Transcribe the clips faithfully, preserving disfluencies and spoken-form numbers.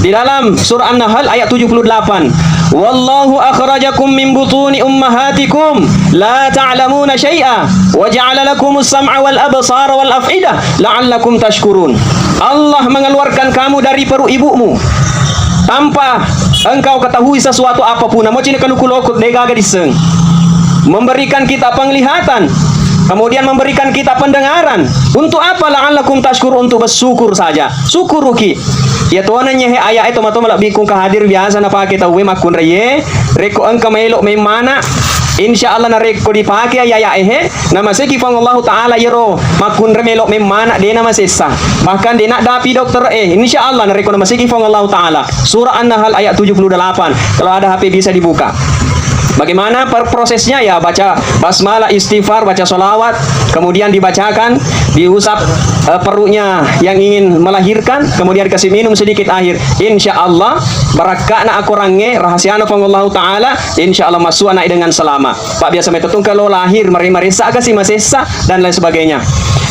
Di dalam surah An-Nahl ayat tujuh puluh delapan, "Wallahu akhrajakum min butuni ummahatikum la ta'lamuna syai'a wa ja'ala lakumus sam'a wal absara wal af'idah la'allakum tashkurun." Allah mengeluarkan kamu dari perut ibumu tanpa engkau ketahui sesuatu apapun. Namo cina kanuku lokut, de gaga disseng. Memberikan kita penglihatan, kemudian memberikan kita pendengaran. Untuk apa? La'allakum tashkurun, untuk bersyukur saja. Syukuruki. Iya tona nyehe aya'e, tomatoa malebbiku engka hadir, biasa napake tauwe makkunraie. Rekko engka maelo memmana, insya Allah narekko dipake aya'e he, namaseki Puang Allahu Ta'ala iyaro makkunrai melo memmana, de namasessa. Bahkan de naddapi dokter e, insya Allah narekko namaseki Puang Allahu Ta'ala. Surah An-Nahl ayat tujuh puluh delapan. Kalau ada H P bisa dibuka. Bagaimana per-, prosesnya? Ya, baca basmalah, istighfar, baca sholawat, kemudian dibacakan, diusap, eh, perutnya yang ingin melahirkan, kemudian dikasih minum sedikit air. Insya Allah, barakka'na akorangnge, rahasiana Puang Allahu Ta'ala, insya Allah masuk anak dengan selamat. Pak, biasa metto tungke lo lahir, mare-, maressa kasi masessa, dan lain sebagainya.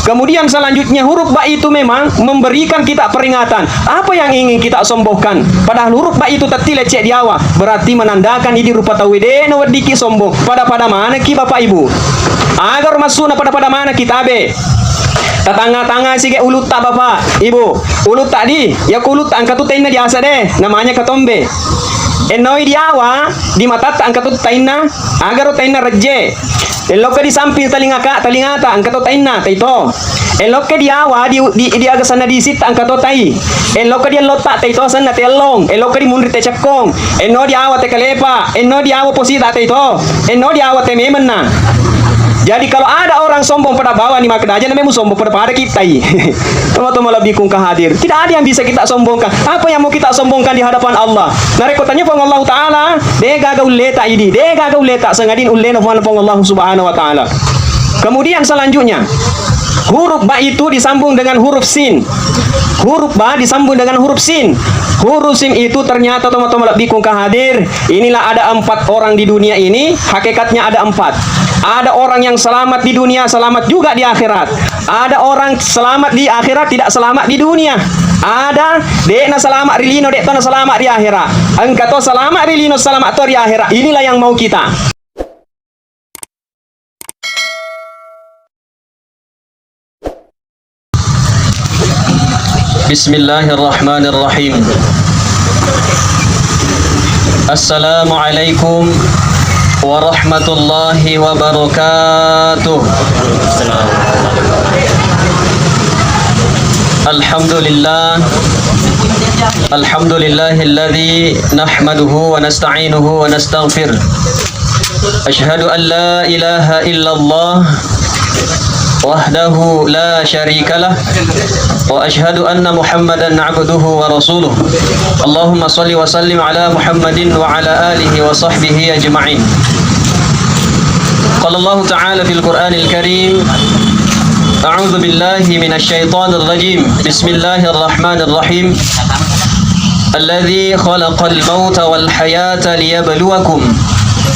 Kemudian selanjutnya huruf ba itu memang memberikan kita peringatan. Apa yang ingin kita sombongkan? Padahal huruf ba itu tetti lecce diawa, berarti menandakan idi rupa tauwe de naweddiki sombong. Pada-pada maneki Bapak Ibu. Agar masukna pada-pada maneki tabe. Tatanga-tanga sige ulutta Bapak Ibu. Ulutta di, ya ku ulutta engka tu tainna diasa de, namanya katombe. Ennoi diawa, di matatta engka tu tainna, agaro tainna rejje. Elokka di samping talingaka, talingata, engka to tainna, taito. Elokka di awa, di, di, di aga sanna disitta, engka to tai. Elokka di ellotta, taito sanna tellong. Elokka di munri tacekkong. Enno di awa takalepa, enno di awa posita, taito. Enno di awa tememenna. Jadi kalau ada orang sombong pada bawah ni, maka aja namanya sombong pada, pada kita i. Teman-teman lebih kungka hadir. Tidak ada yang bisa kita sombongkan. Apa yang mau kita sombongkan di hadapan Allah? Narekko tanya Puang Allah Ta'ala, de gaga ulleta idi, de gaga ulleta, sangadin ullena Puang, Puang Allah Subhanahu wa Ta'ala. Kemudian selanjutnya, huruf ba itu disambung dengan huruf sin. Huruf ba disambung dengan huruf sin. Huruf sin itu ternyata, teman-teman lebih kungka hadir, inilah ada empat orang di dunia ini, hakikatnya ada empat. Ada orang yang selamat di dunia, selamat juga di akhirat. Ada orang selamat di akhirat, tidak selamat di dunia. Ada, de'na selamat ri lino, de'tona selamat ri akhirat. Engka to selamat ri lino, selamat to ri akhirat. Inilah yang mau kita. Bismillahirrahmanirrahim. Assalamualaikum warahmatullahi wabarakatuh. Alhamdulillah. Alhamdulillahilladzi nahmaduhu wa nasta'inuhu wa nastaghfir. Asyhadu an la ilaha illallah wahdahu la syarikalah, wa asyhadu anna Muhammadan abduhu wa rasuluh. Allahumma salli wa sallim ala Muhammadin wa ala alihi wa sahbihi ajma'in. Qala Allahu ta'ala fil Qur'anil Karim, a'udzu billahi minasy syaithanir rajim. Bismillahirrahmanirrahim. Alladzi khalaqal mauta wal hayata liyabluwakum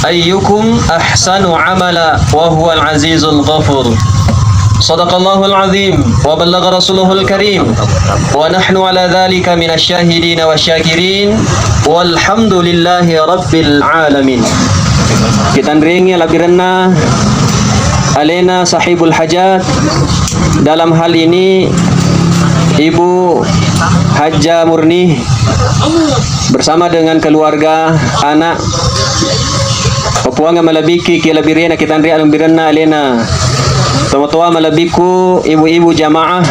ayyukum ahsanu amala wa huwal azizul ghafur. Sadaqallahul azim wa ballagha rasuluhul karim wa nahnu ala dzalika minasy syahidin wasy syakirin walhamdulillahi rabbil alamin. Kitanriengngi alabbirenna alena sahibul hajat, dalam hal ini Ibu Hajjah Murni bersama dengan keluarga, anak, Puang malebbiki ki lebirena kitanri alabbirenna alena tomatoa malebbiku, ibu-ibu jamaah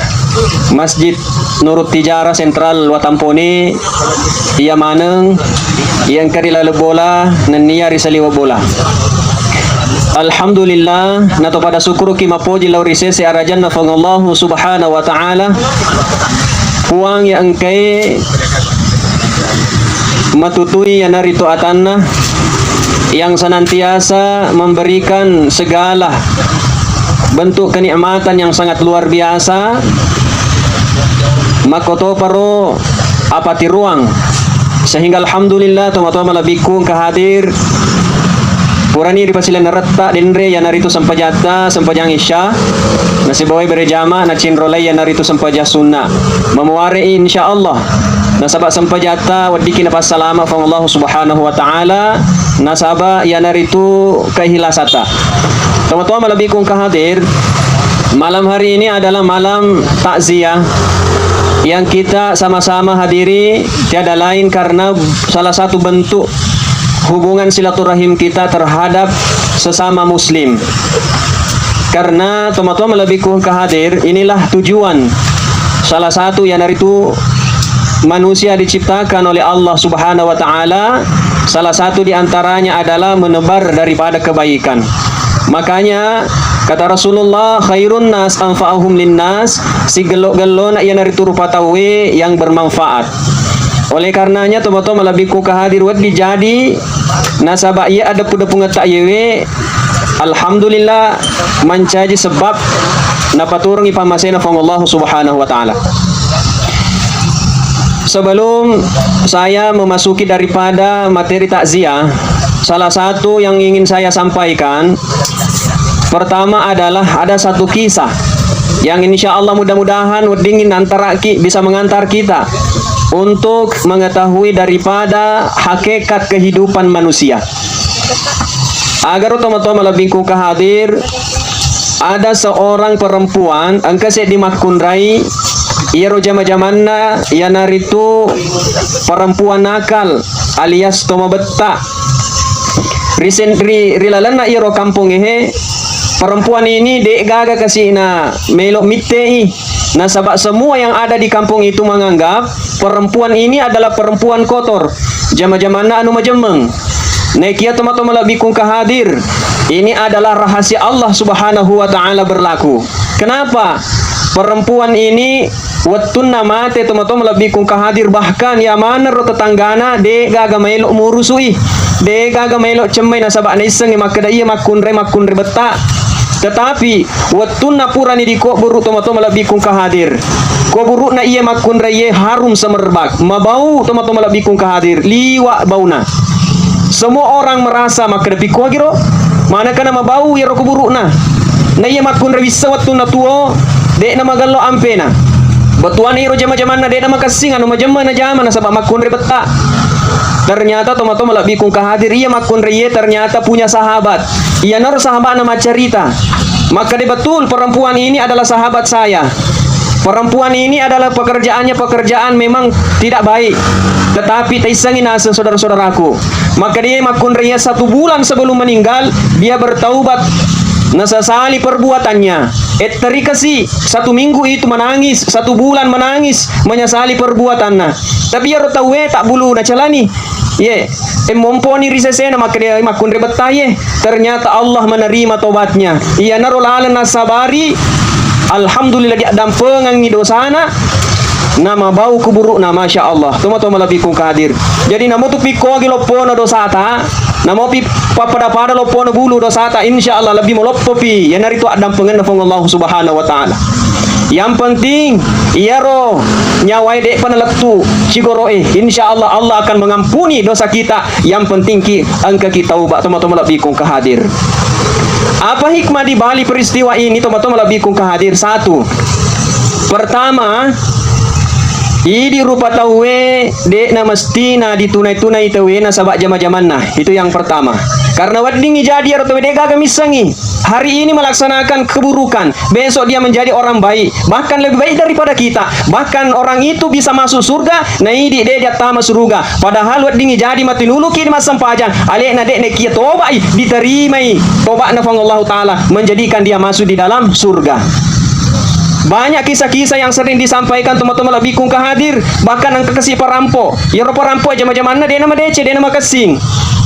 Masjid Nurut Tijara Sentral Watampone, iya maneng iya engka ri laleng bola nenniya ri saliweng bola. Alhamdulillah, nato pada syukuruki mappoji lao ri sese arajanna Puang Allahu Subhanahu wa Ta'ala. Puang iya engkae matutui iyanaritu atanna yang senantiasa memberikan segala bentuk kenikmatan yang sangat luar biasa. Makkotoparo apatiruang. Sehingga alhamdulillah, tomatoa malebbiku engka hadir. Purani ripasilenneretta denre iyanaritu sempajatta, sempajang isya. Nasibawai berejama, nacinrolai iyanaritu sempajang sunna. Mamuare insyaallah. Nasaba sempajatta weddikki napassalama Puang Allah Subhanahu wa Ta'ala, nasaba iyanaritu keikhlasatta. Tomatoa malebbiku engka hadir, malam hari ini adalah malam takziah yang kita sama-sama hadiri, tiada lain karena salah satu bentuk hubungan silaturahim kita terhadap sesama muslim. Karena tomatoa malebbiku engka hadir, inilah tujuan salah satu iyanaritu manusia diciptakan oleh Allah Subhanahu wa Ta'ala, salah satu di antaranya adalah menebar daripada kebaikan. Makanya kata Rasulullah, "Khairun nas anfa'uhum linnas," siggello-gellona iyanaritu rupa tauwe yang bermanfaat. Oleh karenanya, tomatoa malebbiku engka hadir, wedding jadi nasaba iya addeppu-deppungetta iyewe, alhamdulillah, mancaji sebab napaturungi pammasena Puang Allah Subhanahu wa Ta'ala. Sebelum saya memasuki daripada materi takziah, salah satu yang ingin saya sampaikan, pertama adalah ada satu kisah yang insya Allah mudah-mudahan weddingin antaraki bisa mengantar kita untuk mengetahui daripada hakikat kehidupan manusia. Agaro tomatoa malebbiku engka hadir, ada seorang perempuan engka seddi makkunrai, iyaro jama-jamanna iyanaritu perempuan nakal alias tomabetta. Risen-, ri, ri lalenna iyaro kampongnge he, perempuan ini de'gaga kasi'na melo mitte'i. Nasaba semua yang ada di kampung itu menganggap perempuan ini adalah perempuan kotor, jama-jamanna anu majemmeng. Naikia tomatoa malebbiku engka hadir, ini adalah rahasia Allah Subhanahu wa Ta'ala berlaku. Kenapa? Perempuan ini wettunna mate tomatoa malebbiku engka hadir, bahkan iya maneng ro tetanggana de'gaga maelo murusui, de'gaga maelo cemmai nasaba naissengngi makkeda iya makkunrai, makkunrai betta. Tetapi wettunna purani dikoburu tomatoa malebbiku engka hadir, koburu'na iya makkunraiye harum semerbak, mabau tomatoa malebbiku engka hadir, liwa bauna. Semua orang merasa makkeda pikkuagiro, manakana mabau iyaro kuburu'na. Na iya makkunrai wisseng wettunna tuo, de'na magello ampena. Bettuanna iyaro jama-jamanna de'na makessing anu majemma najama nasaba makkunrai betta. Ternyata tomatoa malebbiku engka hadir, iya makkunraiye ternyata punya sahabat. Iyanaro sahabatna maccarita, makkeda betul perempuan ini adalah sahabat saya. Perempuan ini adalah pekerjaannya pekerjaan memang tidak baik, tetapi taissengngi naseng saudara-saudaraku. Maka dia makkunraiye satu bulan sebelum meninggal, dia bertaubat, nasesali perbuatannya. Etterikasi satu minggu itu menangis, satu bulan menangis, menyesali perbuatanna. Tapi iyaro tauwe tabbulu nacalani. Ye, emmomponi ri sesena makkeda makkunrai bettaye. Ternyata Allah menerima tobatnya. Iyanaro laleng nassabari, alhamdulillah, diaddampengengngi dosana, namabau kuburu'na, masya Allah. Tomatoa malebbiku engka hadir. Jadi namotu pikkogi loppona dosata, namopi pappada-pada loppona bulu dosata, insya Allah lebbi maloppopi. Iyanaritu addampengenna Puang Allah Subhanahu wa Ta'ala. Yang penting, iyaro nyawae de'pa nalettu cigoro'e, insya Allah, Allah akan mengampuni dosa kita. Yang penting ki, engka ki taubat, tomatoa malebbiku engka hadir. Apa hikmah di balik peristiwa ini, tomatoa malebbiku engka hadir? Satu, pertama, idi rupa tauwe de'na mestina ditunai-tunai tauwe nasaba jama-jamanna. Itu yang pertama. Karena weddingngi jadi iyaro tauwe de'gaga missengngi. Hari ini melaksanakan keburukan, besok dia menjadi orang baik, bahkan lebih baik daripada kita. Bahkan orang itu bisa masuk surga, naidi de' diattama suruga. Padahal weddingngi jadi matinuluki di massempajang, ale'na de' nekia toba'i, diterimai toba'na Puang Allahu Ta'ala, menjadikan dia masuk di dalam surga. Banyak kisah-kisah yang sering disampaikan tomatoa malebbiku engka hadir, bahkan engka kasi parampo. Iyaro parampo jama-jamanna de'na madeceng, de'na makessing.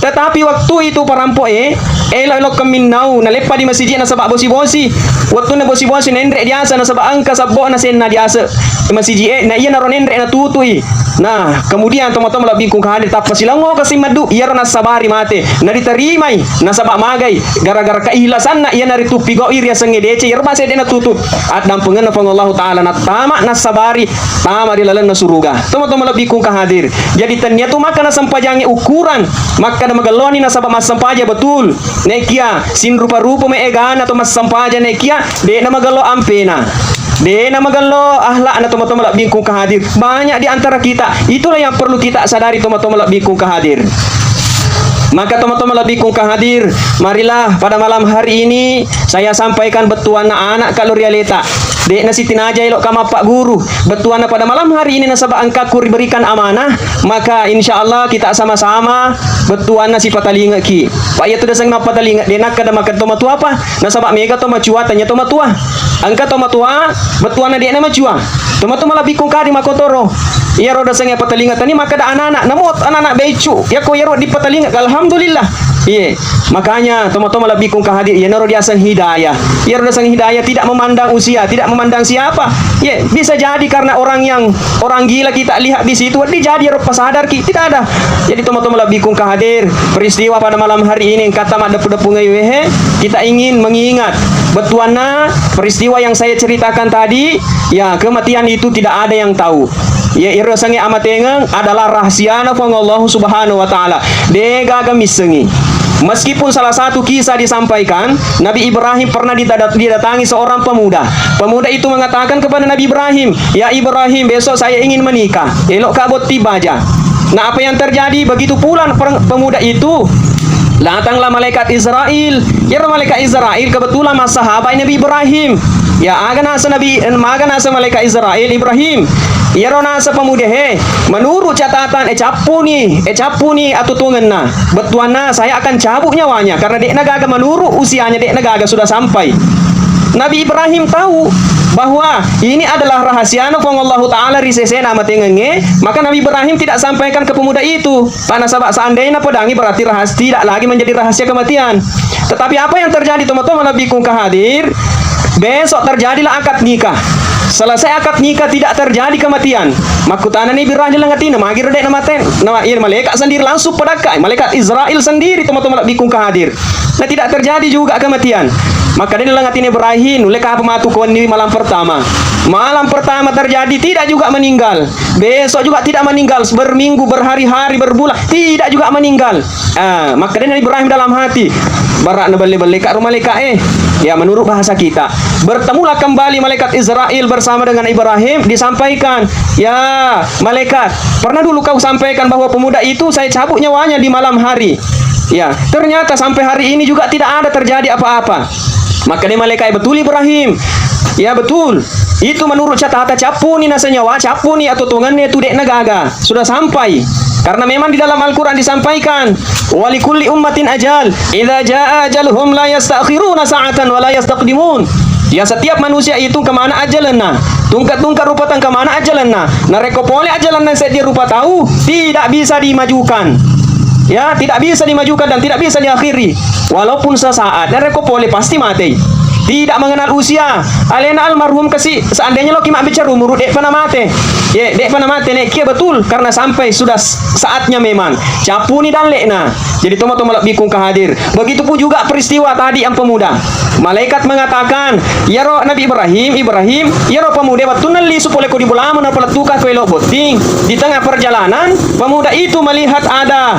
Tetapi waktu itu parampo'e elo-elo kemminnau, naleppa di masiji nasaba bosi-bosi. Wettunna bosi-bosi nenre diase nasaba engka sabbo'na senna diase masiji e, na iyanaro nenre natutu'i. Nah, kemudian tomatoa malebbiku engka hadir tappa silango kasi maddu, iyaro nassabari mate, naditerimai nasaba magai gara-gara keikhlasanna, iyanaritu pigau'i riasengnge deceng, iyaro mase de' natutu. Addampengenna Puang Allahu Ta'ala nattama nassabari tama ri lalenna suruga. Tomatoa malebbiku engka hadir. Jadi tennia tu makkeda sempajangnge ukuran, makkeda magelloani nasaba massempajang betul. Nekia sinrupa-rupa me egana to massempajang nekia de'na magello ampena. De'na magello akhlakna tomatoa malebbikung kahadir. Banyak di antara kita. Itulah yang perlu kita sadari tomatoa malebbikung kahadir. Maka tomatoa malebbikung kahadir, marilah pada malam hari ini saya sampaikan bettuanna anak kalau rialeta. De'na sitinaja elo' ka mappagguru. Bettuanna pada malam hari ini nasaba engka ku riberikan amanah, maka insya Allah kita sama-sama bettuanna sipatalingeki. Pa' iya tu daseng mappatalinga, de' nakkeda makkeda tomatoa apa? Nasaba mega to macuwa tanya tomatoa. Engka tomatoa bettuanna de'na macuwa. Tomatoa malebbikung kahadir makkotoro. Iyaro dasengnge patalinga tani makkeda anak-anak, namo anak-anak beccu. Yako iyaro dipatalinga, alhamdulillah. Iye. Makanya tomatoa malebbikung kahadir, iyanaro diaseng hidayah. Iyaro diaseng hidayah tidak memandang usia, tidak memandang siapa. Iye, bisa jadi karena orang yang, orang gila kita lihat di situ, wedding jadi iyaro pasadarki, tidak ada. Jadi tomatoa malebbikung kahadir, peristiwa pada malam hari ini engkata maddeppu-deppungngi wehe, kita ingin mengingat bettuanna peristiwa yang saya ceritakan tadi, ya, kematian itu tidak ada yang tahu. Ya, iro sange amatengeng adalah rahasiana Puang Allah Subhanahu wa Ta'ala. De' gaga missengi. Meskipun salah satu kisah disampaikan, Nabi Ibrahim pernah ditada-, didatangi seorang pemuda. Pemuda itu mengatakan kepada Nabi Ibrahim, "Ya Ibrahim, besok saya ingin menikah. Elokka botting baja." Nah, apa yang terjadi? Begitu pulang per-, pemuda itu, datanglah malaikat Israel. Iyaro malaikat Israel kebetulan massahabat Nabi Ibrahim. Ya, aga naseng Nabi, eh, maga naseng malaikat Israel, "Ibrahim, iyaro naseng pemuda he, menurut catatan, eh, cappuni, eh, cappuni atuo-tuongenna. Bettuanna saya akan cabut nyawanya karena de'na gaga, menurut usianya de'na gaga sudah sampai." Nabi Ibrahim tahu bahwa ini adalah rahasiana Puang Allahu Ta'ala ri sesena amatengengnge, maka Nabi Ibrahim tidak sampaikan ke pemuda itu. Karena sabab seandainya pedangi berarti rahas-, tidak lagi menjadi rahasia kematian. Tetapi apa yang terjadi, tomatoa malebbikung kahadir? Besok terjadilah akad nikah. Selesai akad nikah, tidak terjadi kematian. Makkutanani Ibrahim ri langatina, "Magi ro de'na mate?" Nah, iya, malaikat sendiri langsung padakka, malaikat Israel sendiri, tomatoa malebbikung kahadir. Nah, tidak terjadi juga kematian. Maka de'na langatina Ibrahim, "Nulle kapa matu ko wenni malam pertama?" Malam pertama terjadi, tidak juga meninggal. Besok juga tidak meninggal, berminggu, berhari-hari, berbulan, tidak juga meninggal. Ah, makkedani Ibrahim dalam hati, "Bara' nabelle-belleka ro malaika e." Ya, menurut bahasa kita. Bertemulah kembali malaikat Israel bersama dengan Ibrahim, disampaikan, "Ya, malaikat, pernah dulu kau sampaikan bahwa pemuda itu saya cabut nyawanya di malam hari. Ya, ternyata sampai hari ini juga tidak ada terjadi apa-apa." Makkedani malaikat, "Betul, Ibrahim. Ya, betul. Itu menurut catatan, cappuni naseng nyawa, cappuni atuo-tuongenna tu de'na gaga. Sudah sampai." Karena memang di dalam Al-Quran disampaikan, "Wa likulli ummatin ajal, idza jaa ajaluhum la yastakhiruna sa'atan wa la yastaqdimun." Ya, setiap manusia itu kemana ajalenna. Tungke-tungke rupa tau kemana ajalenna. Narekko pole ajalenna seddi rupa tau, tidak bisa dimajukan. Ya, tidak bisa dimajukan dan tidak bisa diakhiri. Walaupun sesaat, narekko pole pasti matei. Tidak mengenal usia. Alena almarhum kasi, seandainya loki mabbicara umur, de'pa namate. Ye, de'pa namate, nekia betul, karena sampai sudah s-, saatnya memang. Cappuni dalle'na. Jadi tomatoa malebbikung kahadir. Begitupun juga peristiwa tadi yang pemuda. Malaikat mengatakan, "Iyaro Nabi Ibrahim, Ibrahim, iyaro pemuda wettunna lisu pole ko di Bulamu napalettuka ko elo botting." Di tengah perjalanan, pemuda itu melihat ada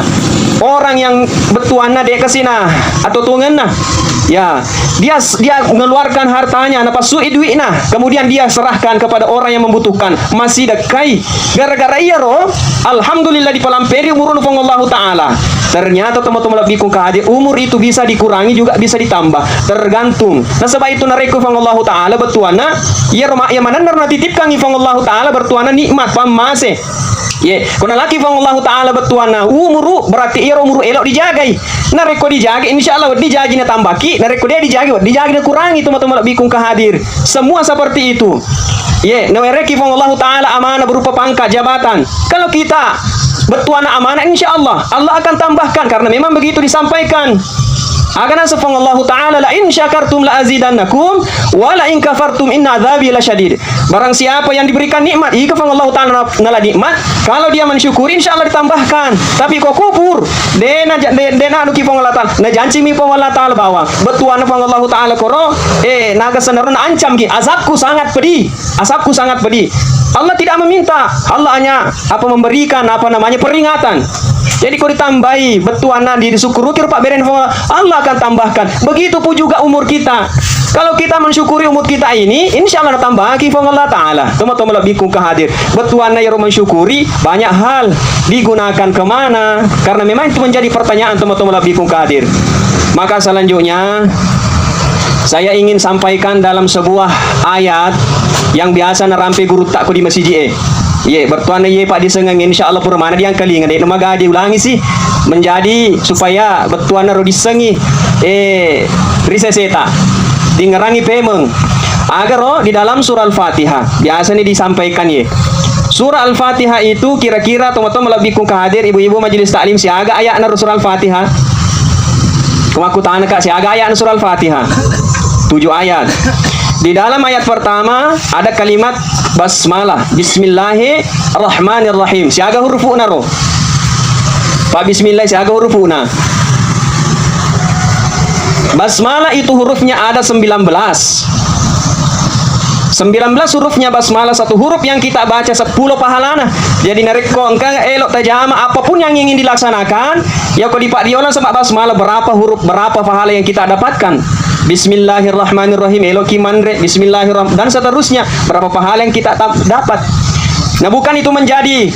orang yang bettuanna de' kasina atuo-tuongenna. Ya, dia, dia mengeluarkan hartanya, napassui duitna, kemudian dia serahkan kepada orang yang membutuhkan. Masih dekai. Gara-gara iyaro, alhamdulillah, dipalamperi umurna Puang Allahu Ta'ala. Ternyata, tomatoa malebbikung kahadir, umur itu bisa dikurangi juga bisa ditambah, tergantung. Nasaba itu narekko Puang Allahu Ta'ala bettuanna, iyaro ma-, iya manenna natitipkangngi Puang Allahu Ta'ala bettuanna nikmat pammase. Ye, ko nalaki Puang Allahu Ta'ala bettuanna umuru, berarti iyaro umuru elo dijagai. Narekko dijagai, insya Allah wedding jaji natambaki. Narekko de dijagai, wedding jaji nakurangi, tomatoa malebbikung kahadir. Semua seperti itu. Ye, nawereki Puang Allahu Ta'ala amanah berupa pangkat, jabatan. Kalau kita bettuanna amanah, insya Allah, Allah akan tambahkan karena memang begitu disampaikan. Aga naseng Puang Allahu Ta'ala, "La in syakartum la azidannakum, wa la in kafartum inna adzabi lasyadid." Barang siapa yang diberikan nikmat, iko Puang Allahu Ta'ala na-, nala nikmat, kalau dia mensyukuri, insya Allah ditambahkan. Tapi ko kufur, de na-, de, de nanuki Puang Allah Ta'ala, najancimi Puang Allah Ta'ala bahwa bettuanna Puang Allahu Ta'ala koro, eh, naga senaruna ancamki, azabku sangat pedih. Azabku sangat pedih. Allah tidak meminta, Allah hanya apa, memberikan apa namanya, peringatan. Jadi ko ditambahi bettuanna di, disukuruki rupa beren Allah, Allah akan tambahkan. Begitupun juga umur kita. Kalau kita mensyukuri umur kita ini, insya Allah natambahaki Puang Allah Ta'ala. Teman-teman lebih kung hadir. Bettuanna yaro mensyukuri, banyak hal digunakan kemana. Karena memang itu menjadi pertanyaan teman-teman lebih kung hadir. Maka selanjutnya, saya ingin sampaikan dalam sebuah ayat yang biasa narampe guru takku di masjid e. Ye, bettuanna ye, Pak, disengeng, insya Allah pura mana diangkalinga, dek, nama gadi ulangi sih. Menjadi supaya bettuanna ro disengi, eh, ri seseta. Dingerangi pemeng. Agaro di dalam surah Al-Fatihah. Biasa nih disampaikan ye. Surah Al-Fatihah itu kira-kira teman-teman lebih kung hadir ibu-ibu majelis taklim siaga ayat naru surah Al-Fatihah. Kemaku tana kak siaga ayat naru surah Al-Fatihah. Tujuh ayat. Di dalam ayat pertama ada kalimat basmalah, Bismillahirrahmanirrahim. Siaga hurufuna ro? Pak, Bismillah siaga hurufuna? Basmalah itu hurufnya ada sembilan belas. Sembilan belas hurufnya basmalah, satu huruf yang kita baca sepuluh pahalana. Jadi narekko engka elo tajama apapun yang ingin dilaksanakan, ya ko dipaddiolang sama basmalah berapa huruf, berapa pahala yang kita dapatkan. Bismillahirrahmanirrahim, eloki manre, Bismillahirrahmanirrahim, dan seterusnya. Berapa pahala yang kita tap- dapat? Nah, bukan itu menjadi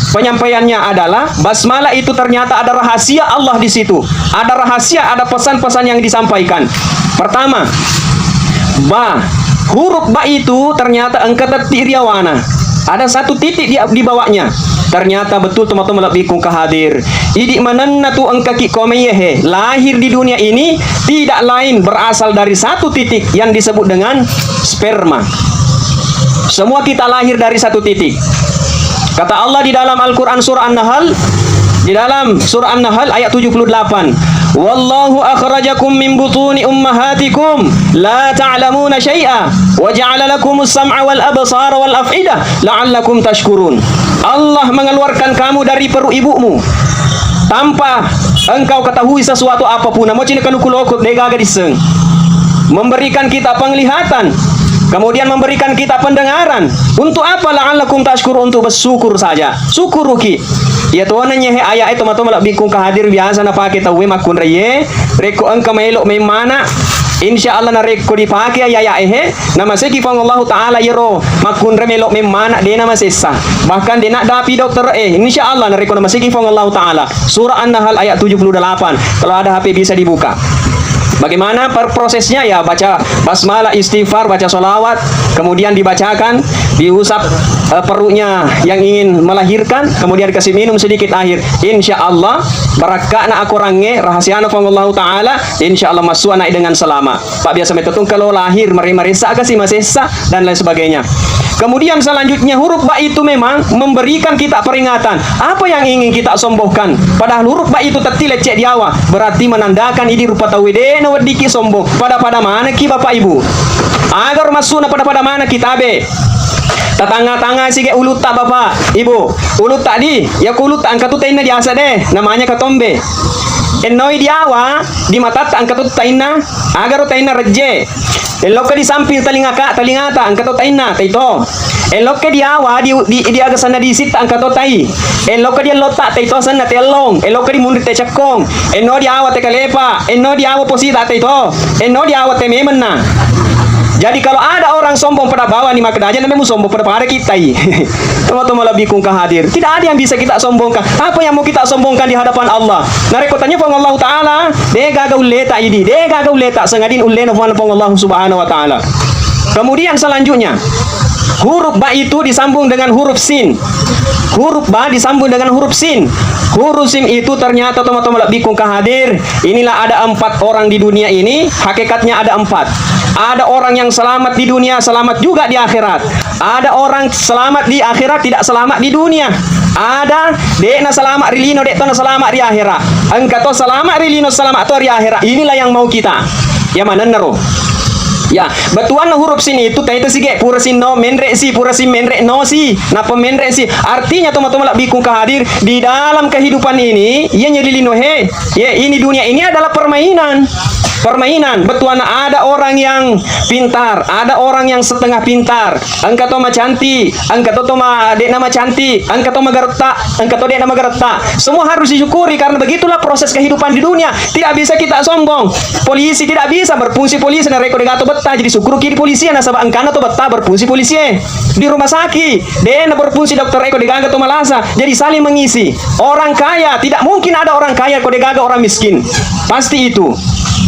penyampaiannya adalah basmalah itu ternyata ada rahasia Allah di situ. Ada rahasia, ada pesan-pesan yang disampaikan. Pertama, ba. Huruf ba itu ternyata engka tetti riawana. Ada satu titik di, di bawahnya. Ternyata betul teman-teman lebih kung hadir. Idi manenna tu engka ki komeyehe lahir di dunia ini tidak lain berasal dari satu titik yang disebut dengan sperma. Semua kita lahir dari satu titik. Kata Allah di dalam Al-Quran surah An-Nahl, di dalam surah An-Nahl ayat tujuh puluh delapan, "Wallahu akhrajakum min butuni ummahatikum la ta'lamuna syai'a wa ja'ala lakumus sam'a wal absara wal af'idah la'allakum tashkurun." Allah mengeluarkan kamu dari perut ibumu tanpa engkau ketahui sesuatu apapun. Namo cina kanuku lokot, de gaga disseng. Memberikan kita penglihatan, kemudian memberikan kita pendengaran. Untuk apa? La'allakum tashkurun, untuk bersyukur saja. Syukuruki. Iya tona nyehe ayat itu matoma lebih kung hadir biasa napake tauwe makkunraie. Rekko engka maelo memmana, insya Allah narekko dipake ayat ehe, namaseki Puang Allahu Ta'ala yero makkunrai melo memmana de namasessa. Bahkan de naddapi dokter e, insya Allah narekko namaseki Puang Allahu Ta'ala. Surah An-Nahl ayat tujuh puluh delapan. Kalau ada H P bisa dibuka. Bagaimana per- prosesnya? Ya, baca basmalah, istighfar, baca sholawat, kemudian dibacakan, diusap eh, perutnya yang ingin melahirkan, kemudian dikasih minum sedikit air. Insya Allah, barakka'na akorangnge, rahasiana Puang Allahu Ta'ala, insya Allah masuk anak dengan selamat. Pak, biasa metto tu kalau lahir mare-maressa kasi masessa dan lain sebagainya. Kemudian selanjutnya huruf ba itu memang memberikan kita peringatan. Apa yang ingin kita sombongkan? Padahal huruf ba itu tetti lecce diawa, berarti menandakan idi rupa tauwe de naweddiki sombong. Pada-pada maneki Bapak Ibu. Agar masukna pada-pada maneki tabe. Tatanga-tanga sige ulutta Bapak Ibu. Ulutta di, ya ku ulutta engka tu tainna diasa de, namanya katombe. Ennoi diawa, di matatta engka tu tainna, agaro tainna rejje. Elokka di samping talingaka, talingata, engka to tainna, taito. Elokka di awa, di, di, di aga sanna disitta, engka to tai. Elokka di ellotta, taito sanna tellong. Elokka di munri te cekkong. Enno di awa te kalepa. Enno di awa posita, taito. Enno di awa te memenna. Jadi kalau ada orang sombong pada bawah ni maka daja namemu sombong pada pada kitai. Teman-teman lebih kungka hadir. Tidak ada yang bisa kita sombongkan. Apa yang mau kita sombongkan di hadapan Allah? Narekko tanya Puang Allah Ta'ala, de gaga ulleta idi, de gaga ulleta, sangadin ullena Puang, Puang Allah Subhanahu wa Ta'ala. Kemudian selanjutnya, huruf ba itu disambung dengan huruf sin. Huruf ba disambung dengan huruf sin. Huruf sin itu ternyata teman-teman lebih kungka hadir. Inilah ada empat orang di dunia ini, hakikatnya ada empat. Ada orang yang selamat di dunia, selamat juga di akhirat. Ada orang selamat di akhirat, tidak selamat di dunia. Ada, de'na selamat ri lino, de' to na selamat ri akhirat. Engka to selamat ri lino, selamat to ri akhirat. Inilah yang mau kita. Ya manenna ro. Ya, bettuanna huruf sin itu, taita sige, pura sin no, menre si, pura sin menre no si, napa menre si. Artinya, teman-teman lebih kungka hadir, di dalam kehidupan ini, iya nyeri lino he. Ya, ini dunia ini adalah permainan. permainan. Bettuanna ada orang yang pintar, ada orang yang setengah pintar. Engka to macanti, engka to, to ma-, de'na macanti, engka to magaretta, engka to de'na magaretta. Semua harus disyukuri karena begitulah proses kehidupan di dunia. Tidak bisa kita sombong. Polisi tidak bisa berfungsi polisi narekko de'gaga to betta, jadi syukuruki di polisi nasaba engkana to betta berfungsi polisi. Di rumah sakit, de'na berfungsi dokter eko de'gaga to malasa, jadi saling mengisi. Orang kaya, tidak mungkin ada orang kaya ko de'gaga orang miskin. Pasti itu.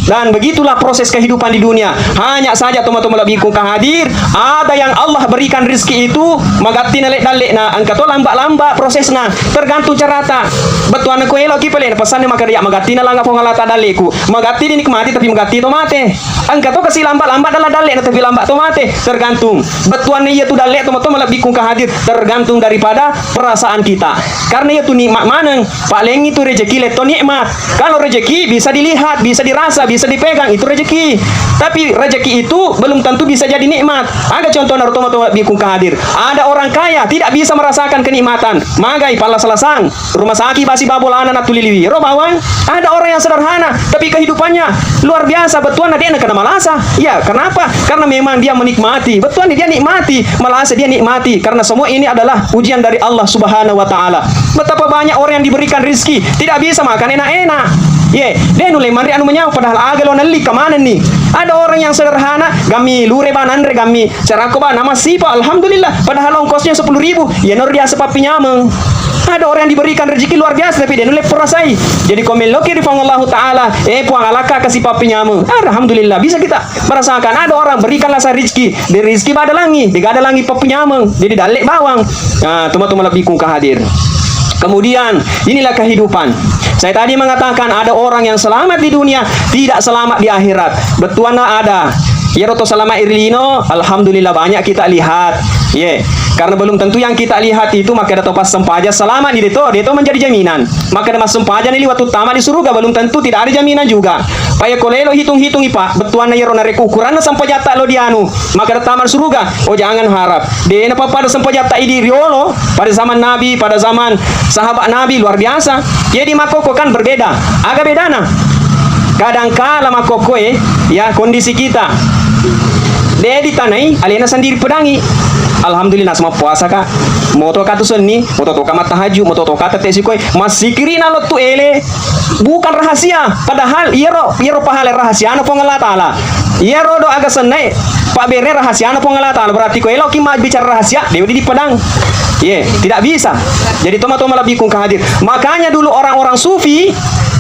Dan begitulah proses kehidupan di dunia. Hanya saja tomatoa malebbiku engka hadir, ada yang Allah berikan rizki itu, magatti na le-, dalle na, engka to lamba-lamba prosesna, tergantung carata. Bettuanna ko eloki pale na pesanna makkeda, ya, magatti na langa Puang Allah Taala dalleku. Magatti dinikmati, tapi magatti to mate. Engka to kasi lamba-lamba dalle-dalle na, tapi lamba to mate. Tergantung. Bettuanna iya tu dalle tomatoa malebbiku engka hadir, tergantung daripada perasaan kita. Karena iya tu nikmat maneng. Palengngi tu rezeki letto nikmat. Kalau rezeki bisa dilihat, bisa dirasa, bisa dipegang, itu rezeki. Tapi rezeki itu belum tentu bisa jadi nikmat. Aga contohna ro tomatoa malebbiku engka hadir. Ada orang kaya tidak bisa merasakan kenikmatan. Magai pallasa-lasang. Rumah sakit basi babolana natuli liwi. Ro bawang. Ada orang yang sederhana, tapi kehidupannya luar biasa. Bettuanna de'na kena malasa. Ya, kenapa? Karena memang dia menikmati. Bettuanna dia nikmati. Malasa dia nikmati. Karena semua ini adalah ujian dari Allah Subhanahu wa Ta'ala. Betapa banyak orang yang diberikan rizki, tidak bisa makan enak-enak. Ye, de' nulle manre anu manyau, padahal aga lo nelli kamanenni. Ada orang yang sederhana, gammi lure ba nanre, gammi carako ba namassipa, alhamdulillah. Padahal ongkosnya sepuluh ribu, ya nor biasa pappinyameng. Ada orang yang diberikan rezeki luar biasa, tapi de' nulle perasai. Jadi ko melloki ri Puang Allahu Ta'ala, eh, Puang, alaka kasi pappinyameng. Alhamdulillah, bisa kita merasakan. Ada orang berikanlah saya rezeki, de' rezeki ba dalangi, de' ga dalangi pappinyameng. Jadi dalle bawang. Nah, tomatoa malebbiku engka hadir. Kemudian, inilah kehidupan. Saya tadi mengatakan ada orang yang selamat di dunia, tidak selamat di akhirat. Bettuanna ada. Iyaro to selamat ri lino, alhamdulillah banyak kita lihat. Ye, karena belum tentu yang kita lihat itu makkeda to passempajang selamat ni, de' to, de' to menjadi jaminan. Makkeda massempajang ni liwat uttama di suruga, belum tentu, tidak ada jaminan juga. Paya ko lelo hitung-hitungi, Pak, bettuanna iyaro narekko ukuranna sempajatta lo dianu, makkeda tama suruga, oh, jangan harap. De' na pappada sempajatta idi riolo pada zaman Nabi, pada zaman sahabat Nabi, luar biasa. Jadi makkokko kan berbeda. Aga bedana? Kadangkala makkokkoe, ya, kondisi kita de' ditanai, alena sendiri pedangi. Alhamdulillah, semua puasa ka. Moto ka tu senni, moto to ka mattahajud, moto to ka tette sikoe, massikiri na lettu ele. Bukan rahasia, padahal iyaro, iyaro pahala rahasiana Puang Allah Taala. Iyaro do aga sennae, pabbere rahasiana Puang Allah Taala. Berarti ko eloki mabbicara rahasia, de' wedding dipadang. Ye, tidak bisa. Jadi tomatoa malebbiku engka hadir. Makanya dulu orang-orang sufi,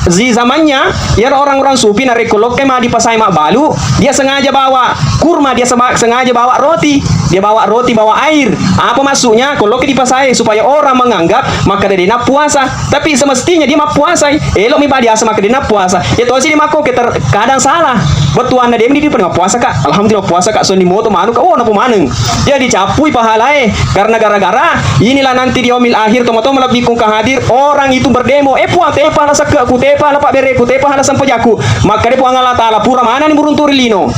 di zamannya, iyaro orang-orang sufi narekko lokkai madi pasai mabbalu, dia sengaja bawa kurma, dia sema-, sengaja bawa roti, dia bawa roti, bawa air. Apa maksudnya? Ko lokkai di pasai supaya orang menganggap makkeda de' nappuasa. Tapi semestinya dia mappuasai. Elo'mi badi asa makkeda nappuasa. Ya tosi di makko ke ter-, kadang salah. Bettuanna de' meni di pernah puasa ka. Alhamdulillah puasa ka. Sonni moto manu ka. Oh, napo maneng. Jadi cappui pahalae. Karena gara-gara inilah nanti di yaumil akhir tomatoa malebbiku engka hadir, orang itu berdemo. Eh, Puang, tepa la sekke'ku, tepa la pabbereku, tepa la sempajakku. Makkeda Puang Allah Taala, pura manani muruntu ri lino.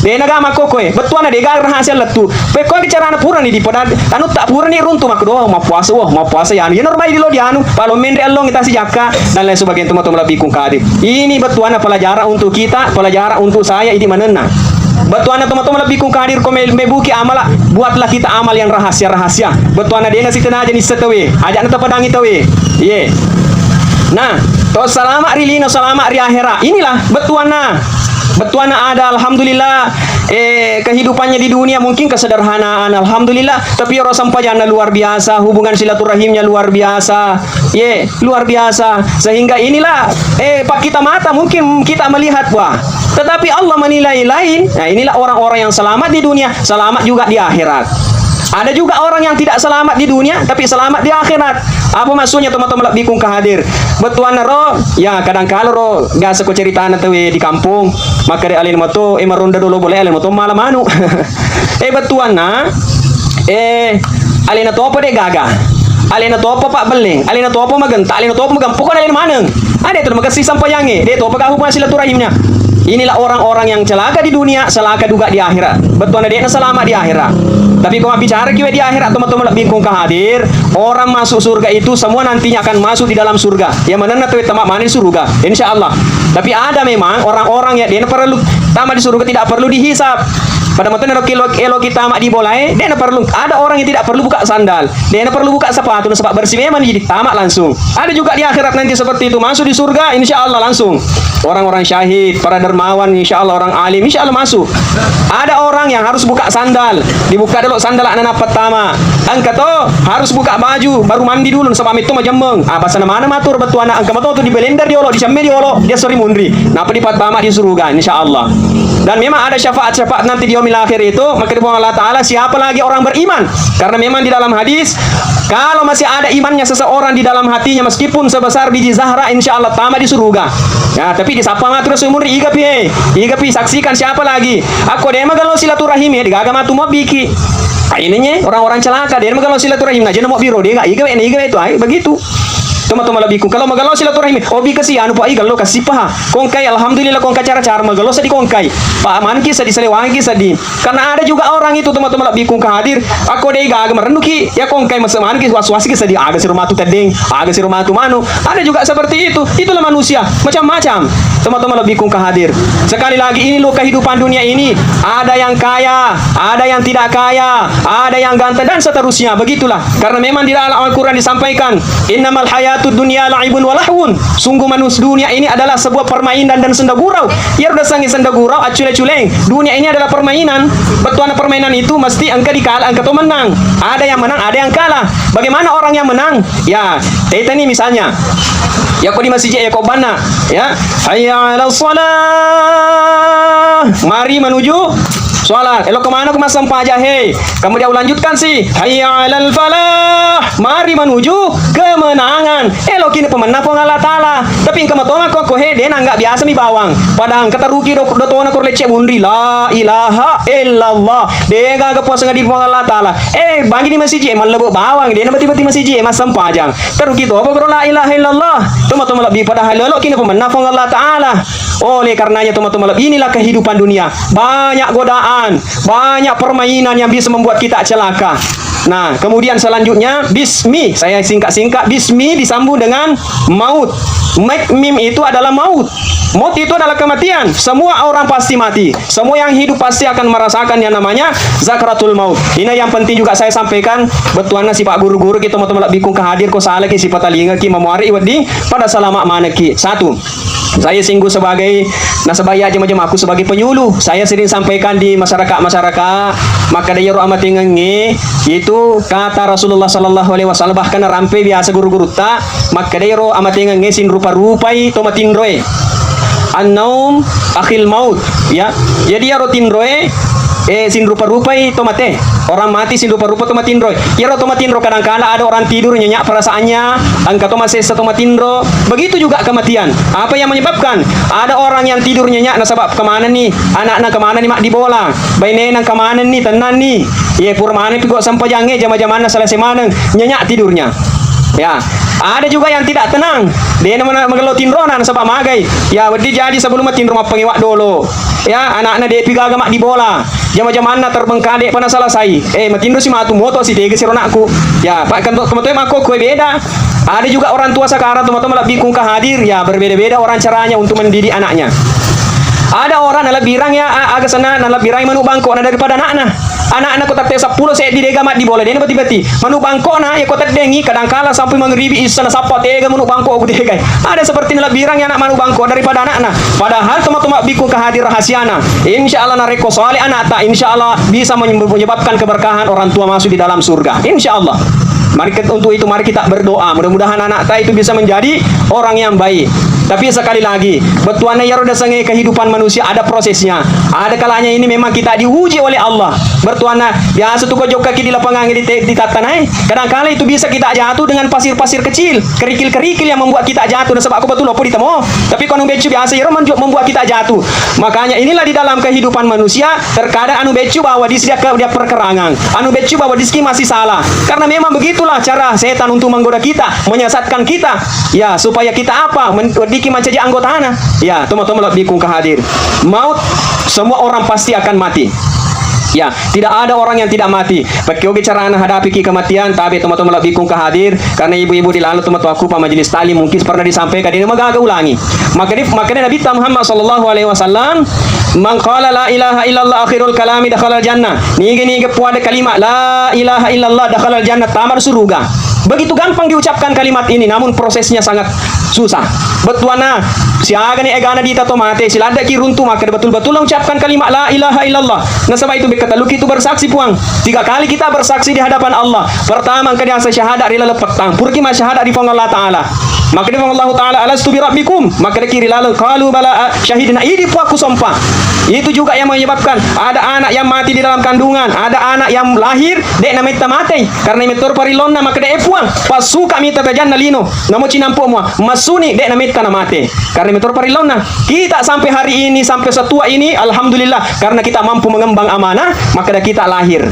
De' naga makkokkoe, bettuanna de' gaga rahasia lettu. Pekko carana purani dipada, anu tak purani runtu makkedo, mappuasa, wah, mappuasa ya anu. Ya normal dilo di anu, palo menre allong tasi jakka, dan lain sebagainya tomatoa malebbiku engka hadir. Ini bettuanna pelajaran untuk kita, pelajaran untuk saya, idi manenna. Bettuanna tomatoa malebbiku engka hadir ko me-, mebuki amala, buatlah kita amal yang rahasia-rahasia. Bettuanna de' nasitenaja nisseng taue, aja' na tapadangi taue. Ye. Nah, to salama ri lino, salama ri akhirat. Inilah bettuanna. Bettuanna ada, alhamdulillah, eh, kehidupannya di dunia mungkin kesederhanaan, alhamdulillah, tapi ro sempajanna luar biasa, hubungan silaturahimnya luar biasa, ye, luar biasa. Sehingga inilah, eh, pak kita mata mungkin kita melihat, wah, tetapi Allah menilai lain. Nah, inilah orang-orang yang selamat di dunia, selamat juga di akhirat. Ada juga orang yang tidak selamat di dunia, tapi selamat di akhirat. Apa maksudnya, tomatoa malebbiku engka hadir? Bettuanna ro, ya, kadangkala ro, biasa ko ceritana taue di kampong, makkeda alena mato, eh, maronda dolo bole, alena mato mala manu. Eh, bettuanna, eh, alena topa de' gaga. Alena topa pabbelleng, alena topa magenta, alena topa magempuk, alena maneng. Ade' tu makessing sampajangnge, de' topa gaga hubungan silaturahimnya. Inilah orang-orang yang celaka di dunia, celaka juga di akhirat. Bettuanna de'na selamat di akhirat. Tapi ko mabbicara kiwe di akhirat, teman-teman lebih kong hadir, orang masuk surga itu semua nantinya akan masuk di dalam surga. Yang mana nanti tamat mana di surga, insya Allah. Tapi ada memang orang-orang yang dia perlu tamat di surga tidak perlu dihisap. Pada mata elo, elo kita mak di bolae, dia perlu. Ada orang yang tidak perlu buka sandal, dia perlu buka sepatu, nasaba bersih memang jadi tamat langsung. Ada juga di akhirat nanti seperti itu, masuk di surga, insya Allah langsung. Orang-orang syahid, para dermawan, insya Allah orang alim, insya Allah masuk. Ada orang yang harus buka sandal, dibuka dulu sandal anak pertama. Engka to harus buka baju, baru mandi dulu, nasaba metto majemmeng. Ah, pasana mana matur bettuanna, engka mato tu di belender diolo, dicemme diolo, dia sori munri. Napa dipattama di surga, insya Allah. Dan memang ada syafaat-syafaat nanti di yaumil akhir itu, maka di Allah Ta'ala, siapa lagi orang beriman? Karena memang di dalam hadis, kalau masih ada imannya seseorang di dalam hatinya, meskipun sebesar biji zahra, insya Allah tamat di surga. Ya, tapi disapa matur sumuri, iga pi, eh, iga pi, saksikan siapa lagi? Aku dia magello silaturahim ya, digaga matu mau biki. Ini orang-orang celaka, dia magello silaturahim, nah, jadi mau biro, dia gak iga, ini iga itu, ay, begitu. Toma-toma lebih ku, kalau magello silaturahim, oh, bika si, anu, pak, iga lo kasih paha. Kongkai, alhamdulillah, kongkai cara-cara, magello sedih kongkai. Pak, manki sedih, selewangki sedih. Karena ada juga orang itu, teman-teman, lebih kung hadir. Aku deh gaga merenduki, ya kongkai masa manuki was-was ki sedih, aga siro matu tedeng, aga siro matu manu. Ada juga seperti itu. Itulah manusia, macam-macam. Teman-teman, lebih kung hadir. Sekali lagi, ini lo kehidupan dunia ini. Ada yang kaya, ada yang tidak kaya, ada yang ganteng dan seterusnya. Begitulah. Karena memang di dalam Al-Quran disampaikan, innamal hayatud dunya la'ibun wa lahwun. Sungguh manus dunia ini adalah sebuah permainan dan senda gurau. Iyaro dasengnge senda gurau, accule-culeng. Dunia ini adalah permainan. Bettuanna permainan itu mesti engka dikala, engka to menang. Ada yang menang, ada yang kalah. Bagaimana orang yang menang? Ya, teta nih misalnya. Ya, kok di masjid ya, kok banna. Ya, hayya 'alas shalah. Mari menuju sholat. Elo kemana ku massempajang, hei? Kemudian ulanjutkan si, hayya 'alal falah. Mari menuju kemenangan. Elo kini pemenang Puang Allah Ta'ala. Tapi engka matoma ko, ko he, dena nggak biasa mi bawang. Padahal engka taruki do, dotona ko lecce munri. La ilaha illallah. Dega ga puasa ngadi Puang Allah Ta'ala. Eh, bagi di masjid, eh, mallebo bawang. Dena beti-beti masjid, eh, massempajang. Taruki to apa la ilaha illallah. Toma-toma lebih padahal lelo kini pemenang Puang Allah Ta'ala. Oleh karenanya, teman-teman, inilah kehidupan dunia. Banyak godaan, banyak permainan yang bisa membuat kita celaka. Nah, kemudian selanjutnya, bismi. Saya singkat-singkat, bismi disambung dengan maut. Mek mim itu adalah maut. Maut itu adalah kematian. Semua orang pasti mati. Semua yang hidup pasti akan merasakan yang namanya zakratul maut. Ini yang penting juga saya sampaikan. Bettuanna sipa guru-guru kita, teman-teman, lebih kung hadir, ko salah ki, sipa talinga ki, mamuari wedding pada salama maneki. Satu. Saya singgung sebagai nasaba iya jama-jama aku sebagai penyuluh. Saya sering sampaikan di masyarakat-masyarakat, maka da iyaro amatengengnge itu kata Rasulullah sallallahu alaihi wasallam, bahkan rampe biasa guru-gurutta, maka da iyaro amatengengnge sinrupa-rupai to matinroe. An-naum akhil maut, ya. Jadi iyaro tinroe, eh, sinrupa-rupai to mate. Orang mati sinrupa-rupa to matinro. Iyaro to matinro kadangkala ada orang tidur nyenyak perasaannya, engka to masessa to matinro. Begitu juga kematian. Apa yang menyebabkan? Ada orang yang tidur nyenyak nasaba kemana nih? Anakna kemana nih mak di bola? Bainena kemana nih? Tenang nih. Ye pura maneng piko sempajangnge jama-jamanna selesai maneng, nyenyak tidurnya. Ya, ada juga yang tidak tenang. Dena mana magello tinrona nasaba magai. Ya, wedding jadi sebelum matinro mappangewa dolo. Ya, anakna depi gaga mak di bola. Jama-jamanna terbengkalai pada selesai. Eh, matinro si matu moto si tega si ronakku. Ya, pak kan to, teman-teman, aku kue beda. Ada juga orang tua sekarang, teman-teman, lebih kung hadir. Ya, berbeda-beda orang caranya untuk mendidik anaknya. Ada orang nalebbirang ya, a-, aga sana nalebbirang manu bangko na daripada anakna. Anakna ko tette seppulo seddi dega mat di bola, dena beti-beti. Manu bangko na ya ko teddengi kadangkala sampai mangribi issa na sappa tega manu bangko ku tegai. Ada seperti nalebbirang ya anak manu bangko daripada anakna. Padahal teman-teman bikung kehadir rahasiana. Insya Allah narekko soleh anakta, insya Allah bisa menye-, menyebabkan keberkahan orang tua masuk di dalam surga. Insya Allah. Mari kita, untuk itu mari kita berdoa. Mudah-mudahan anakta itu bisa menjadi orang yang baik. Tapi sekali lagi, bettuanna iyaro dasengnge kehidupan manusia ada prosesnya. Ada kalanya ini memang kita diuji oleh Allah. Bettuanna biasa tu ko jokkaki di lapangan di te-, di tattanae. Kadangkala itu bisa kita jatuh dengan pasir-pasir kecil, kerikil-kerikil yang membuat kita jatuh. Nasaba ko betul opo ditemo. Tapi ko anu beccu biasa iyaro menju-, membuat kita jatuh. Makanya inilah di dalam kehidupan manusia, terkadang anu beccu bawa di dia ke dia perkerangan. Anu beccu bawa di masih salah. Karena memang begitulah cara setan untuk menggoda kita, menyesatkan kita. Ya, supaya kita apa? Men-, ki mancaji anggotana. Ya, tomatoa malebbiku engka hadir. Maut, semua orang pasti akan mati. Ya, tidak ada orang yang tidak mati. Pekkeogi carana hadapiki kematian, tabe tomatoa malebbiku engka hadir, karena ibu-ibu di lalu tomatoaku pa majelis taklim mungkin pernah disampaikan, dena magaga ulangi. Maka di, makanya Nabi Muhammad sallallahu alaihi wasallam, "Man qala la ilaha illallah akhirul kalami dakhalal jannah." Niga-niga puada kalimat la ilaha illallah dakhalal jannah, tamar suruga. Begitu gampang diucapkan kalimat ini, namun prosesnya sangat susah. Bettuanna, siagani egana dita to mate, siladdaki runtu, maka betul-betul ucapkan kalimat la ilaha illallah. Nasaba itu bekka telluki itu bersaksi, Puang. Tiga kali kita bersaksi di hadapan Allah. Pertama, engka diaseng syahadat ri laleng pettang. Puraki massyahadat ri Puang Allah Ta'ala. Maka di Puang Allah Ta'ala, "Alastu bi rabbikum?" Maka deki ri laleng, "Qalu bala, a-, syahidna." Idi Puang ku sompa. Itu juga yang menyebabkan ada anak yang mati di dalam kandungan, ada anak yang lahir, de' nametta matei. Karena mettor parillonna, maka de' Puang. Passuka mita tajanna lino. Namo cinampo mua. Masuni, de' nametta namate. Karena mettor parillonna. Kita sampai hari ini, sampai setua ini, alhamdulillah, karena kita mampu mengemban amanah, maka kita lahir.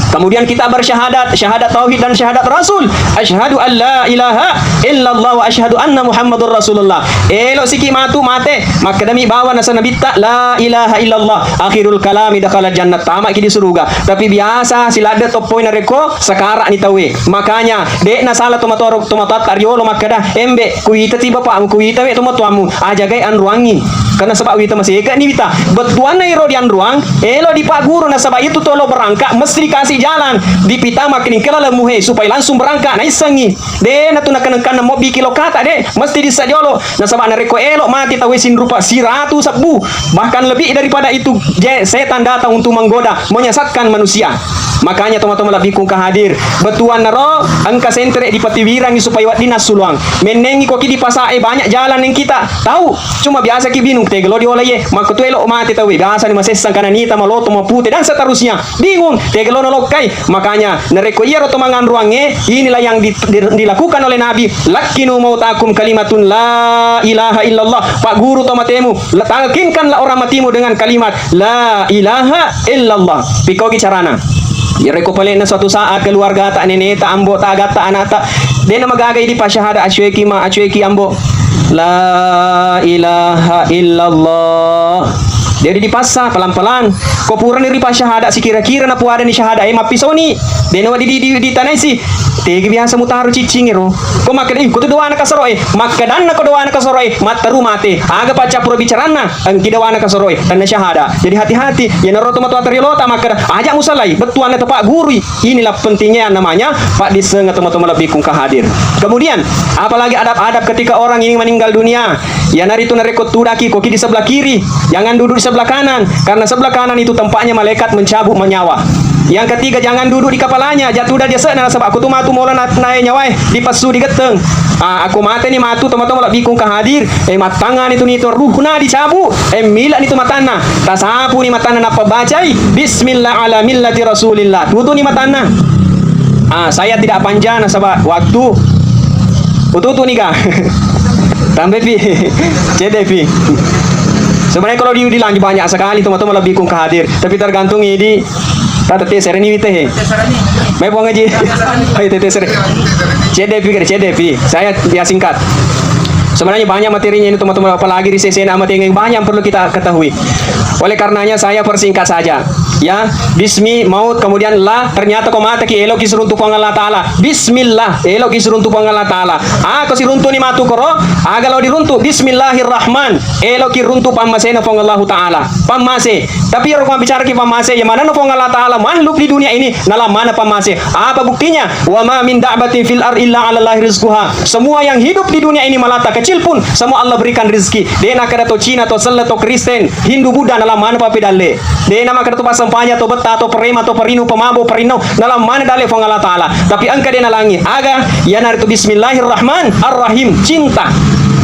Kemudian kita bersyahadat, syahadat tauhid dan syahadat rasul. Asyhadu an la ilaha illallah wa asyhadu anna Muhammadur Rasulullah. Elo siki matu mate, makkadami bawa nasa nabitta la ilaha illallah. Akhirul kalami dakhala jannah, tamaki di suruga. Tapi biasa siladde toppoi narekko sakarak ni tauwe. Makanya, de' nasala tomatoa, tomatoatta riolo makkada, "Embe, kuita ti bapakmu, kuita we tomatoammu, ajagai anruangi." Karena sebab wita maseke ni wita. Bettuanna iro dianruang, elo dipagguru nasaba itu tolo berangkat mesti dikasih jalan. Dipita makkani kela lemuhe supaya langsung berangkat naissengi. De' natu nakenengkanna mobbi kilo kata de', mesti dissa jolo. Nasaba narekko elo mati tauwe sinrupa siratu sebbu, bahkan lebih daripada itu, je, setan datang untuk menggoda, menyesatkan manusia. Makanya tomatoa malebbiku engka hadir. Bettuanna ro, engka sentere dipatiwirangi supaya wedding nassuluang. Mennengi koki di pasae banyak jalan yang kita tahu. Cuma biasa ki bingung, tegelo diola ye, makko tu elo mate tauwe. Biasa ni masessang kana nita maloto mapute dan seterusnya. Bingung, tegelo nalokkai. Makanya, narekko iyaro to manganruangnge, inilah yang di-, di-, dilakukan oleh Nabi, "Lakkinu mautakum kalimatun la ilaha illallah." Pagguru to matemu, la-, talkinkanlah orang matimu dengan kalimat la ilaha illallah. Pikkogi carana. Yarekko pale'na suatu saat keluargata, neneta, ambota, agatta, anakta, de'na magaga idi pasyahadat, acueki ma, acueki ambo. La ilaha illallah. Jadi dipassa pelan-pelan. Ko purani ripasyahada sikira-kira napuadani syahada e mappisoni. Dena wadi di, di, ditanaisi. Tegi biasa mutaro ciccing ero. Ko makkeda, "Ih, ko tu doana kasoro e." Makkedanna ko doana kasoro e, matteru mate. Aga paccappuro bicaranna, engki doana kasoro e, tenna syahada. Jadi hati-hati. Yenaro tomatoa tariolota makkeda, "Aja musalai, bettuanna tepaggurui." Inilah pentingnya yang namanya paddisseng tomatoa malebbiku engka hadir. Kemudian, apalagi adab-adab ketika orang ini meninggal dunia. Iyanaritu narekko tudaki, koki di sebelah kiri, jangan duduk di sebelah kanan, karena sebelah kanan itu tempatnya malaikat mencabut nyawa. Yang ketiga, jangan duduk di kepalanya, aja tuda di ase'na, nasaba ko tu matu mola na-, nae nyawae, dipessu, digetteng. Ah, ako mateni matu tomatoa malebbiku engka hadir, eh, mattangani tu nitu ruhna dicabut, eh, milani tu matanna, tasapuni matanna nappa bacai, "Bismillah ala millati Rasulillah." Tutuni matanna. Ah, saya tidak panjang nasaba waktu. Ututu ni ga. Tambepi. Cedepi. Sebenarnya kalau di, dilanjut banyak sekali tomatoa malebbiku engka hadir, tapi tergantung ini tata tesere ni wite he. Mai Puang Haji. Hai, tete sere. Cedepi, cedepi. Saya ya singkat. Sebenarnya banyak materinya ini tomatoa, apalagi di sesena materi banyak yang perlu kita ketahui. Oleh karenanya saya persingkat saja. Ya, bismi maut, kemudian la, ternyata ko mateki, eloki siruntu Puang Allah Ta'ala. Bismillah, eloki siruntu Puang Allah Ta'ala. Ah, ko siruntu ni matu koro, aga lo diruntu, Bismillahirrahman, eloki runtu pammasena Puang Allahu Ta'ala. Pammase. Tapi ero ko mabbicaraki pammase, ya manenna Puang Allah Ta'ala makhluk di dunia ini, nalang maneng pammase. Apa buktinya? "Wa ma min da'batin fil ardi illa 'alallahi rizquha." Semua yang hidup di dunia ini, malata kecil pun, semua Allah berikan rezeki. De'na kada to Cina, to Selle, to Kristen, Hindu, Buddha, nalang maneng pappedalle. De'na makkeda to passampajang, to betta, to prema, to parinu, pamabo, parinno, nalang maneng dalle Puang Allah Ta'ala. Tapi engka de' nalangi. Aga? Iyanaritu Bismillahirrahmanirrahim. Cinta.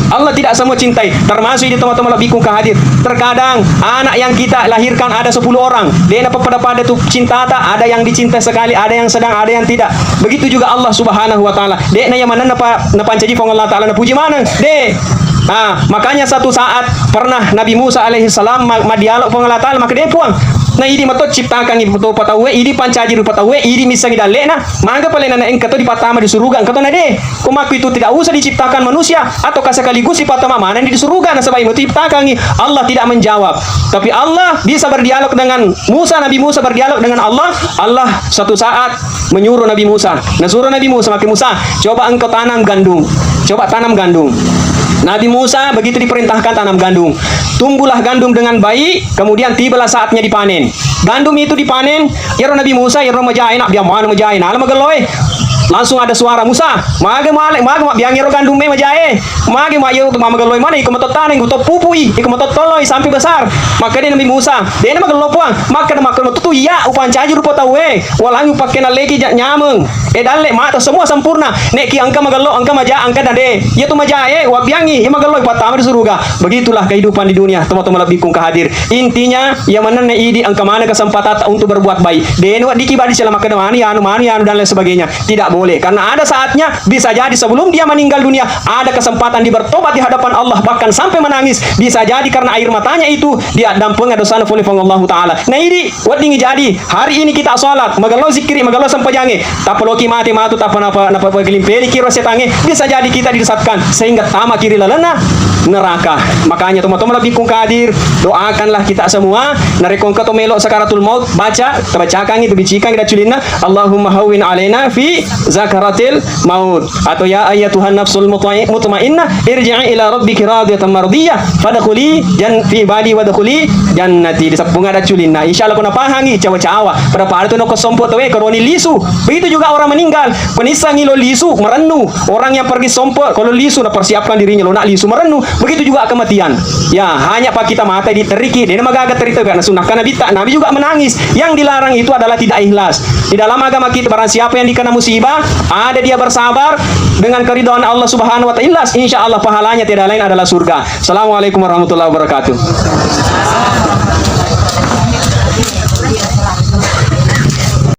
Allah tidak semua cintai. Termasuk di tomatoa malebbiku engka hadir. Terkadang anak yang kita lahirkan ada sepuluh orang. De'na pappada-pada tu cintata. Ada yang dicintai sekali, ada yang sedang, ada yang tidak. Begitu juga Allah Subhanahu wa Ta'ala. De'na yang manenna pa-, napancaji Puang Allah Ta'ala napuji maneng. De'. Ah, makanya satu saat pernah Nabi Musa alaihi salam ma-, madialog Puang Allah Ta'ala, makkeda, "Eh, Puang, Na idi mato ciptakangngi rupa tauwe, idi pancaji rupa tauwe, idi missengngi dalle'na, maga palena na engka to dipattama di suruga, engka to na de. Ko makku itu tidak usah diciptakan manusia, ataukah sekaligus dipattama maneng di suruga, nasaba imo ciptakangngi. Allah tidak menjawab. Tapi Allah bisa berdialog dengan Musa, Nabi Musa berdialog dengan Allah. Allah suatu saat menyuruh Nabi Musa. Nasuruh Nabi Musa, makkeda, "Musa, coba engkau tanam gandum. Coba tanam gandum." Nabi Musa begitu diperintahkan tanam gandum. Tumbuhlah gandum dengan baik, kemudian tibalah saatnya dipanen. Gandum itu dipanen, iyaro Nabi Musa, iyaro majae, nak biang mana majae, nala magelloe. Langsung ada suara, "Musa, mage male, mage mabbiang iyaro gandum e majae. Mage ma iyaro tu mamagelloe mana, iko matottaneng, iko toppupui, iko matottoloi sampai besar." Makkeda Nabi Musa, "Dena magello Puang." Makkeda, "Makkeda matutu iya, upancaji rupa tauwe, walangi upakkena leki ja-, nyameng. E dalle mata semua sempurna. Neki engka magello, engka maja, engka dade. Iya tu majae, wabbiangi, iya magello, pattama di suruga." Begitulah kehidupan di dunia, teman-teman lebih kung hadir. Intinya, iya manenna idi engka mana kesempatan untuk berbuat baik. Dena weddiki badi sila makkeda manu anu, manu anu dan lain sebagainya. Tidak boleh. Karena ada saatnya, bisa jadi sebelum dia meninggal dunia, ada kesempatan dia bertobat di hadapan Allah, bahkan sampai menangis. Bisa jadi karena air matanya itu, dia dampeng dosana pole Puang Allah Ta'ala. Nah, ini wedding jadi, hari ini kita salat, magello zikkiri, magello sempajange, tappa loki mate matu, tappa napa, napa pagelimpeliki ro setange, bisa jadi kita disesatkan sehingga tamaki ri lalenna neraka. Makanya, teman-teman lebih kung hadir, doakanlah kita semua. Narekko engka to melo sakaratul maut, baca, tabacakangi, tabicikangi dacculinna, "Allahumma hawwin alaina fi zakaratil maut." Atau, "Ya ayyatuhan nafsul mutai-, mutmainnah, irji'i ila rabbiki radiyatan mardiyah, fadkhuli jan-, fi ibadi wadkhuli jannati." Diseppunga dacculinna. Insya Allah, ko napahangi, cawa-cawa. Pada-pada tu noko sompo tawe, koroni lisu. Begitu juga orang meninggal. Penissangi lo lisu, merennu. Orang yang pergi sompo, kalau lisu, napersiapkan dirinya lo nak lisu, merennu. Begitu juga kematian. Ya, hanya pak kita mata diteriki, dena magaga terita, karena sunnah kan Nabi tak, Nabi juga menangis. Yang dilarang itu adalah tidak ikhlas. Di dalam agama kita, barang siapa yang dikena musibah, ada dia bersabar dengan keridhaan Allah Subhanahu wa Ta'ala, insya Allah pahalanya tiada lain adalah surga. Assalamualaikum warahmatullahi wabarakatuh.